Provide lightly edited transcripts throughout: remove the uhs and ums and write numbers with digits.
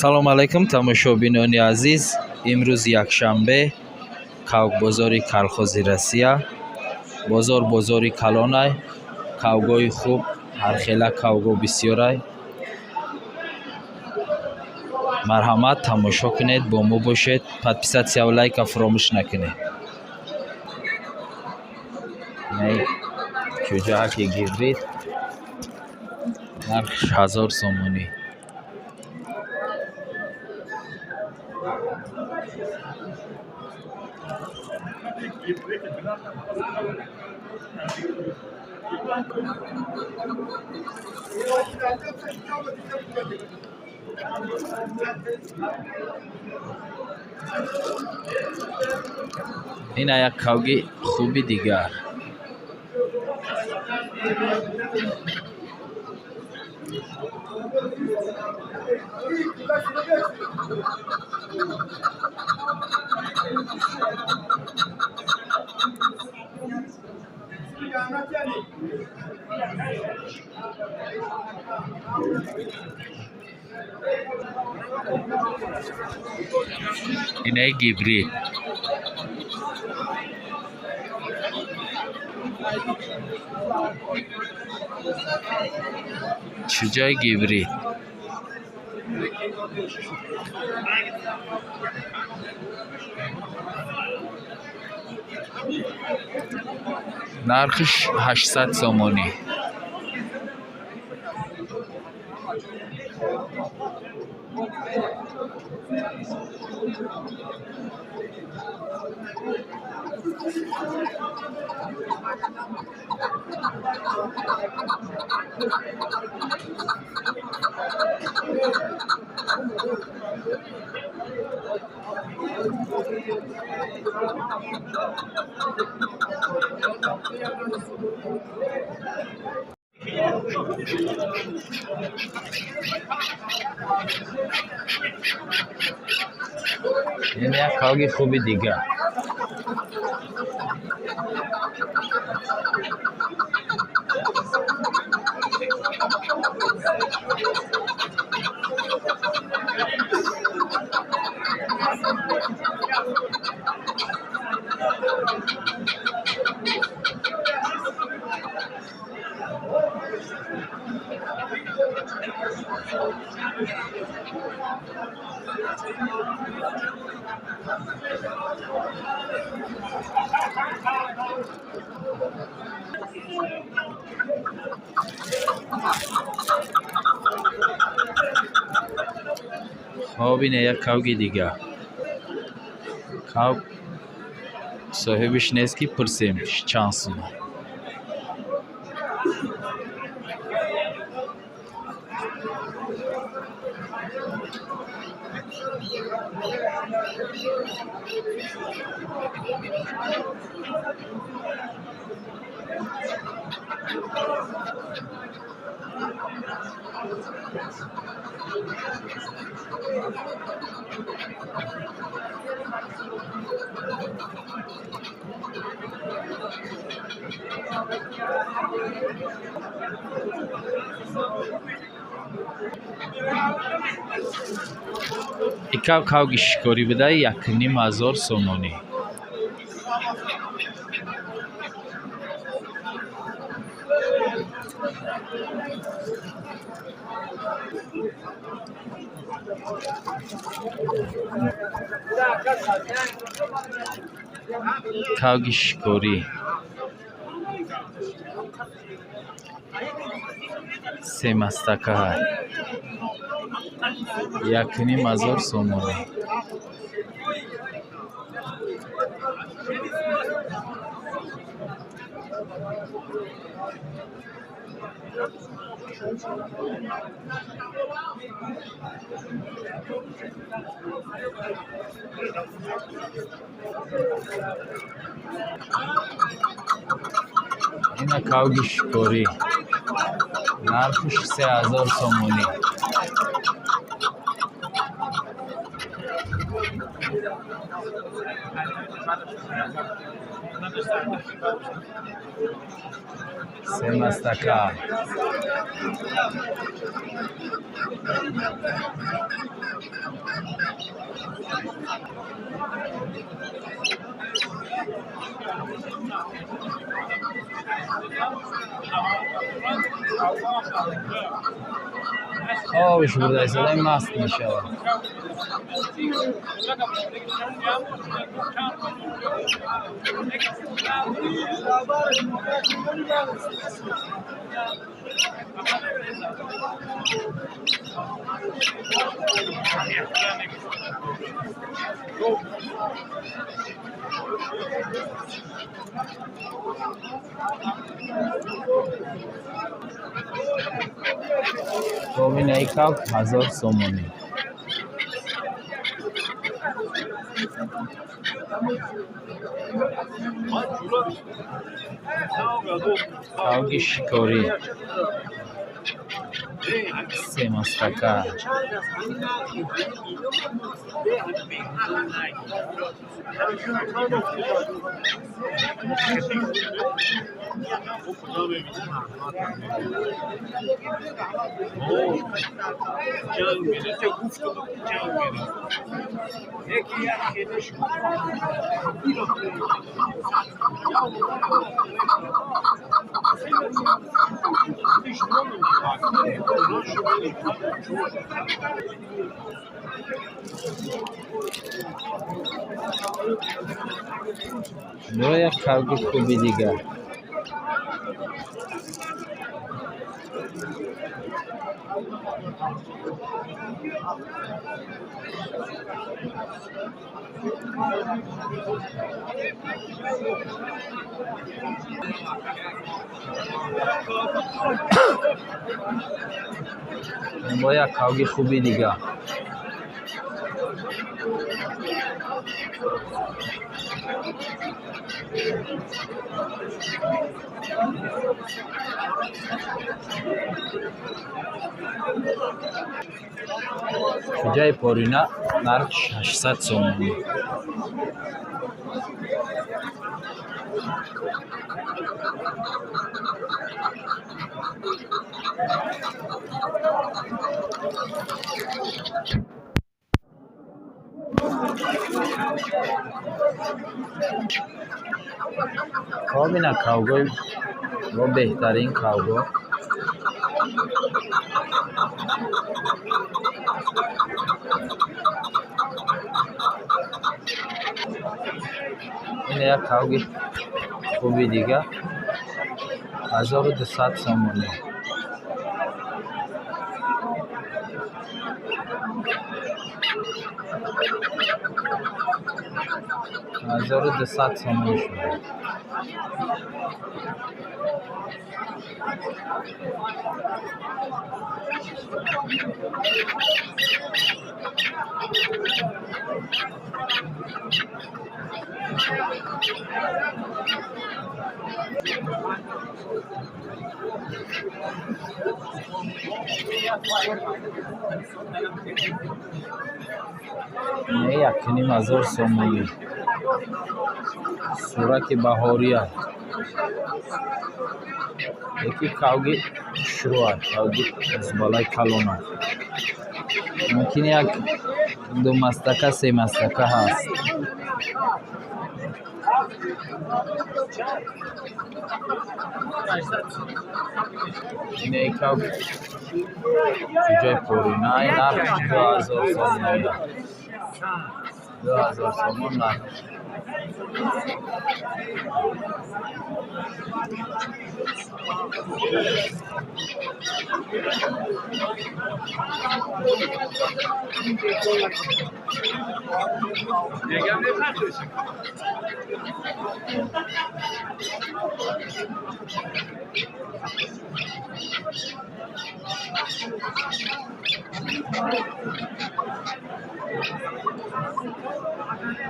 Салом алайкум, тамошобинони азиз. Имрӯз якшанбе, кавкбозори колхози Россия. Бозор бозори калонай, кавгоҳи хуб, ҳархела кавгоҳ бисёрай. Марҳамат, тамошо кунед, бо мо бошед, подписаться ва лайка фаромӯш накунед. Чӯҷаҳаки гибрид нархш 1000 сомонӣ. Ина як кавги хуби дигар. Инаи гибрид. Чӯҷаи гибрид. Нархиш 800 сомонӣ. Ин як кавги хуби дигар. Хоб, ина як кавги дигар. Кавг соҳибиш нест, ки пурсем чанд сума. Икав кавги шикорӣ буда, 1500 сомонӣ. Кавги шикорӣ семастакаҳай, 1500 сомонӣ. Ина кавги шикорӣ нархиш 3000 сомонӣ. Семастака. Хобиш бурда истода, маст мешавад. Говинаи кавк 1000 сомонӣ. Кавки шикорӣ семастака. Бо як кавки хуби дигар. Бо як кавки хуби дигар. Чӯҷаи порина нарх 600 сомонӣ. Хоб, ина кавгои бо беҳтарин кавго. Ина як кавги хуби дигар 1200 сомонӣ. 1200 сомонӣ шуда. Не, 1500 сомонӣ. Сураки баҳория. Яки кавги шуруа, кавги балаи калона. Мумкин як ду мастака, се мастака ҳаст. Ине кавк чӯҷаи порина, нарх 2000 сомонӣ. 2000 сомон нарх.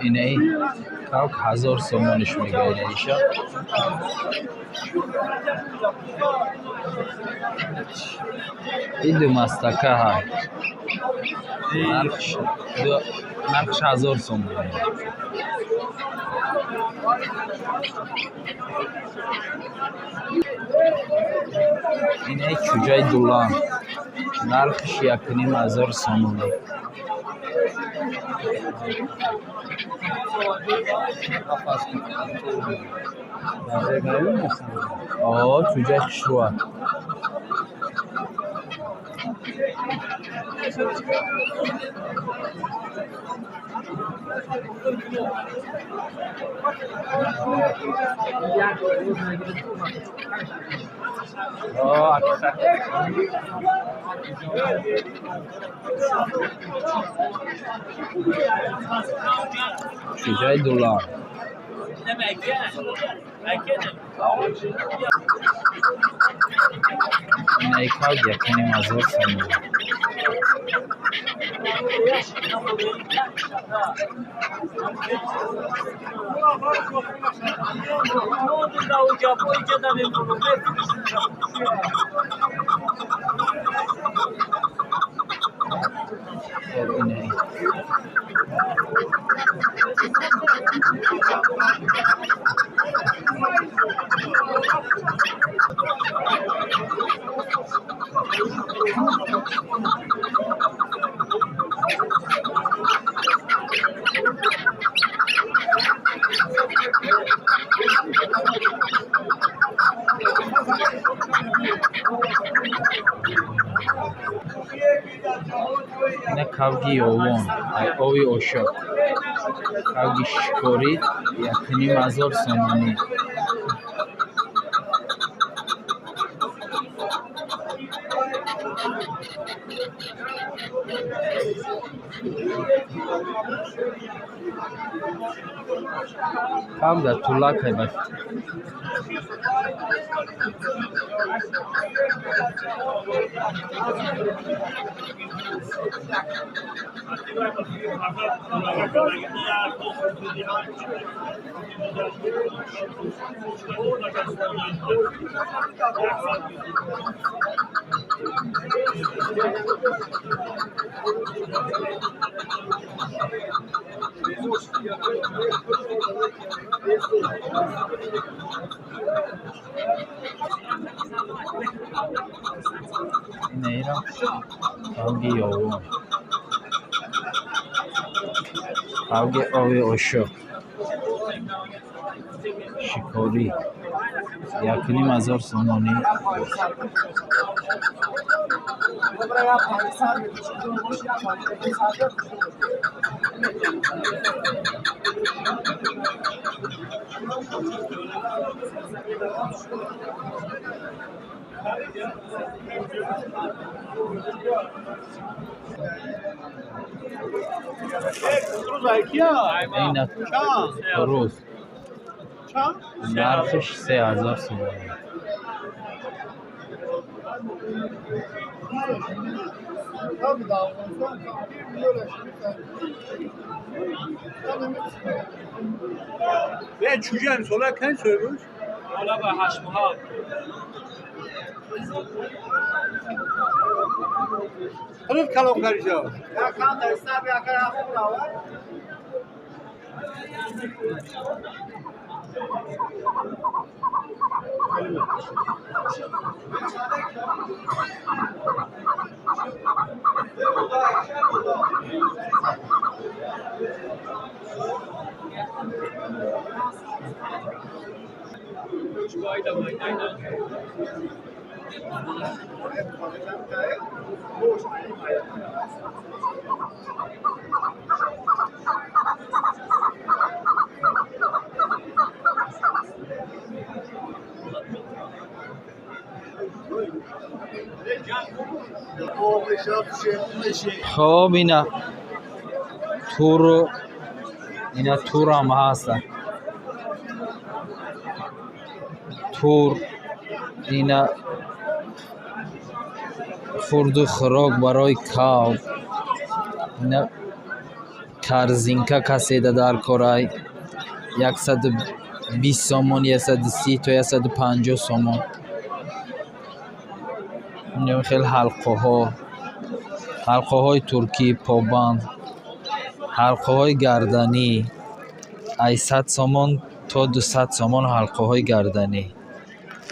Инаи кавк 1000 сомониш мега инаиша. Ин ду мастака ҳай. Нархш 1000 сомон. Инаи чӯҷаи дулан. Нархш 1500 сомонӣ. О, чӯҷаи хушрӯа. Чӯҷаи дулар. Инаи кавг 1500 сомон. Хоб, инаи ина кавги ёвон, ай ови ошоқ. Кавги шикорӣ 1500 сомонӣ. Кавг дар тӯлакай ба. Инаира кавги ёвон. Кавги ови ошоқ. Шикорӣ 1500 сомонӣ. Ина рӯз нархиш 3000 сомонӣ. چوجه امسال کن سویبوش؟ حالا به 8 ماه. خودت کلام کردی. Хоб, ина туру, ина турам ҳаст. Тур, ина хурду хӯрок барои кавг. Ина корзинка каседа дар корай 120 сомон, 130 то 150 сомон. Инам хел ҳалқаҳо, ҳалқаҳои туркӣ, побанд, ҳалқаҳои гарданӣ ай 100 сомон то 200 сомон. Ҳалқаҳои гарданӣ,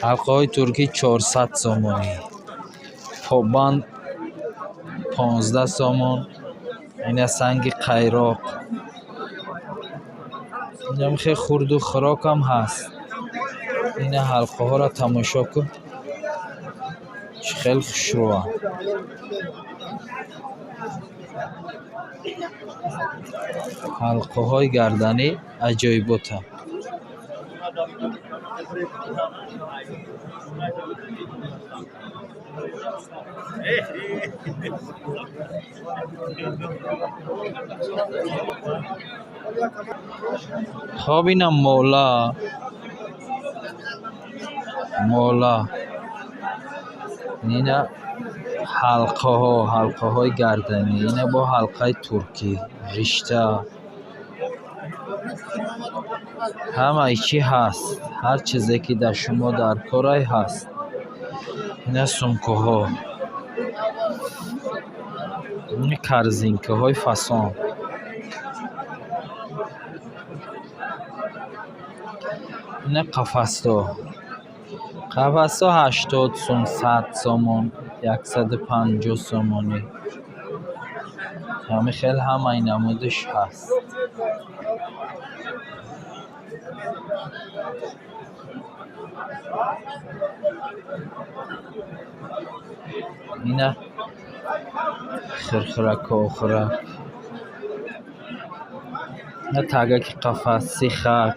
ҳалқаҳои туркӣ 400 сомонӣ, побанд 15 сомон. Ина санги қайроқ. Инам хел хурду хӯрокам ҳаст. Ина ҳалқаҳоро тамошо кун, чӣ хел хушрӯанд. Ҳалқаҳои гарданӣ аҷоибота. Хоб, ина мола, мола, ина ҳалқаҳо, ҳалқаҳои гарданӣ, ина бо ҳалқаи туркӣ, ришта, ҳамаи чӣ ҳаст. Ҳар чизе ки дар шумо дар корай ҳаст. Ина сумкаҳо, ина корзинкаҳои фасон. Ина қафасҳо. Қафасҳо 80 сум, 100 сомон, 150 сомонӣ. Ҳами хел ҳамаи намудиш ҳаст. Ина хирхиракҳо, хирак. Ина тагаки қафас, сихак,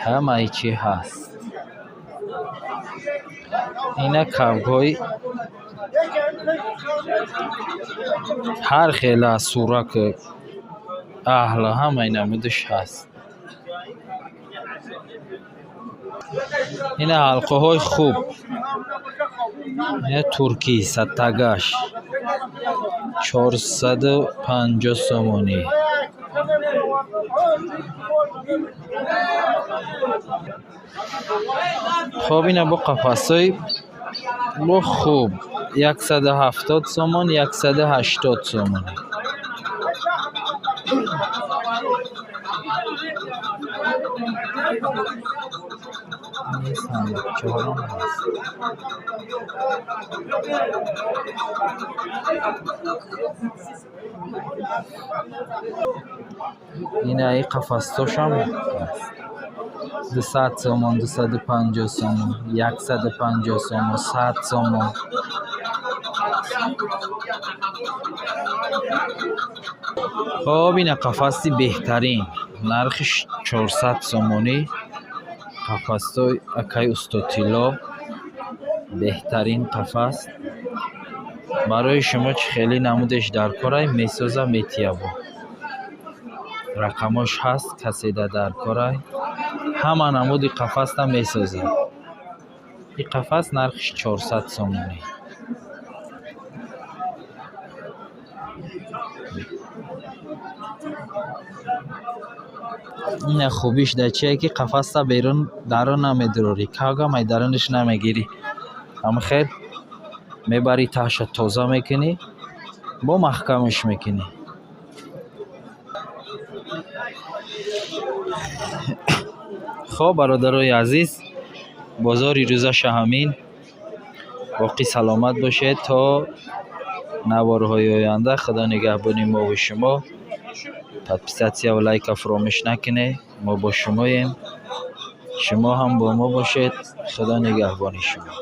ҳамаи чӣ ҳаст. Ина кавгҳои ҳар хела, сурак, аҳла, ҳамаи намудиш ҳаст. Ина ҳалқаҳои хуб. Ина туркӣ садтагаш 450 сомонӣ. Хоб, ина бо қафасҳои бо хуб 170 сомон, 180 сомонӣ. Сандуқчаҳорам ҳаст. Ина и қафасҳошам ҳаст. 200 сомон, 250 сомон, 150 сомон, 100 сомон. Хоб, ина қафаси беҳтарин, нархиш 400 сомонӣ. Қафасҳои акаи устодтилло беҳтарин қафас. Барои шумо чӣ хеле намудеш дар корай, месоза, метиябо. Рақамош ҳаст, касе да дар корай. Ҳама намуди қафасна месозад. Ин қафас нархиш 400 сомонӣ. Ина хубиш дар чие, ки қафасра берун дарун намедурорӣ, кавгамай дарунаш намегирӣ. Ҳама хел мебарӣ, таҳша тоза мекунӣ, бо маҳкамаш мекунӣ. Хоб, бародарои азиз, бозори рӯзаша ҳамин. Боқӣ саломат бошед то наворҳои оянда. Худо нигаҳбони мову шумо. Подписаться ва лайка фаромӯш накунед. Мо бо шумоем, шумо ҳам бо мо бошед. Худо нигаҳбони шумо.